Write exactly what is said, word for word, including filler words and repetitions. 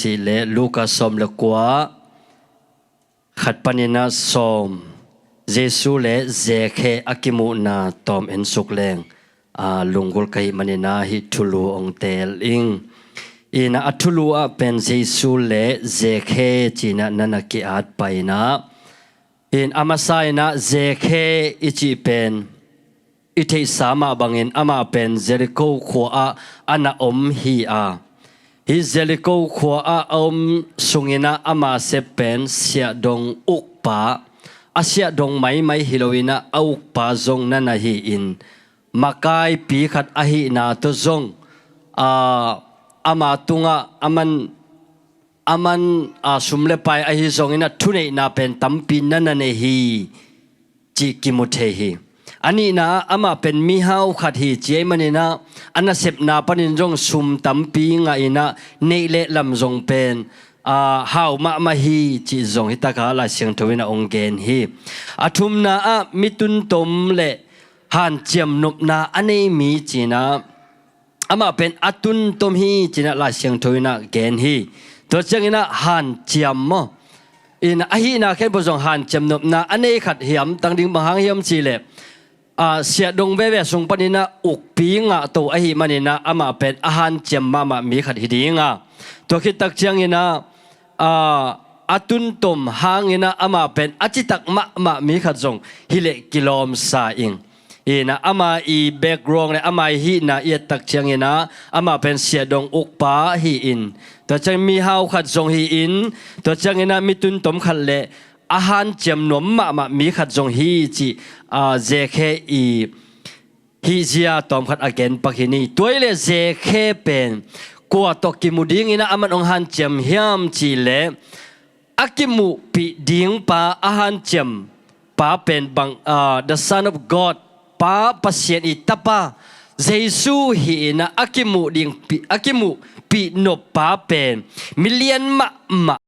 Cih leh Luka sawm le kua, khat panin ah sawm, Jesu le Zekhe a kimuhna tawm en suk leng, aa, lunggulh ka hih manin ah hih thulu hong teel ing. In ah a thulu ah pen Jesu le Zekhe ci-in ah na na ki-at pah in ah, in a masa in ah Zekhe i cih pen i theihsa mah bangin amah pen Jeriko khua ah a na om hi a, hih Jeriko khua ah a om sungin ah ama sep pen siahdong ukpa, a siahdong maimai hi loin ah a ukpa zong na na hi-in, makaipi khat ahihna tawh zong, aa, ama tungah a man, a man, aa, sum le pai ahi zongin ah thuneihna pen tampi na na nei hi cih kimu thei hi. A nihna ah amah pen mihau khat hi ci ahih manin ah a nasepna panin zong sum tampi ngah in ah neih le lam zong pen, aa, hau mahmah hi cih zong hi takah Lai Siangtho in ah hong gen hi. A thumna ah mi tuntom le hanciam nopna a nei mi ci-in ah amah pen a tuntom hi ci-in ah Lai Siangtho in ah gen hi. Tua ciangin ah hanciam maw, in ahihna khempeuh zong hanciam nopna a nei khat hi. A tamtang ding bang hang hiam cih leh, aa, siahdong veve sung panin ah ukpi ngah to ahih manin ah amah pen a hanciam mahmah mi khat hi ding a, tua khit tak ciangin ah, aa, a tuntom hangin ah amah pen a citak mahmah mi khat zong hi leh kilawmsa ing. In ah ama i background le ama i hihna i et tak ciangin ah amah pen siahdong ukpa hi-in, tua ciang mihau khat zong hi-in, tua ciangin ah mi tuntom khat le a hanciam nuam mahmah mi khat zong hi cih, aa, Zekhe i hihzia tawmkhat a gen pak hi ni. Tua hi leh Zekhe pen kua tawh kimu dingin ah aman hong hanciam hiam cih leh, a kimuhpih ding pa, a hanciam pa pen bang, ah, the Son of God, Pa Pasian i Tapa Jesu hi-in ah a kimuh ding pi-, a kimuhpih nop pa pen milian mahmah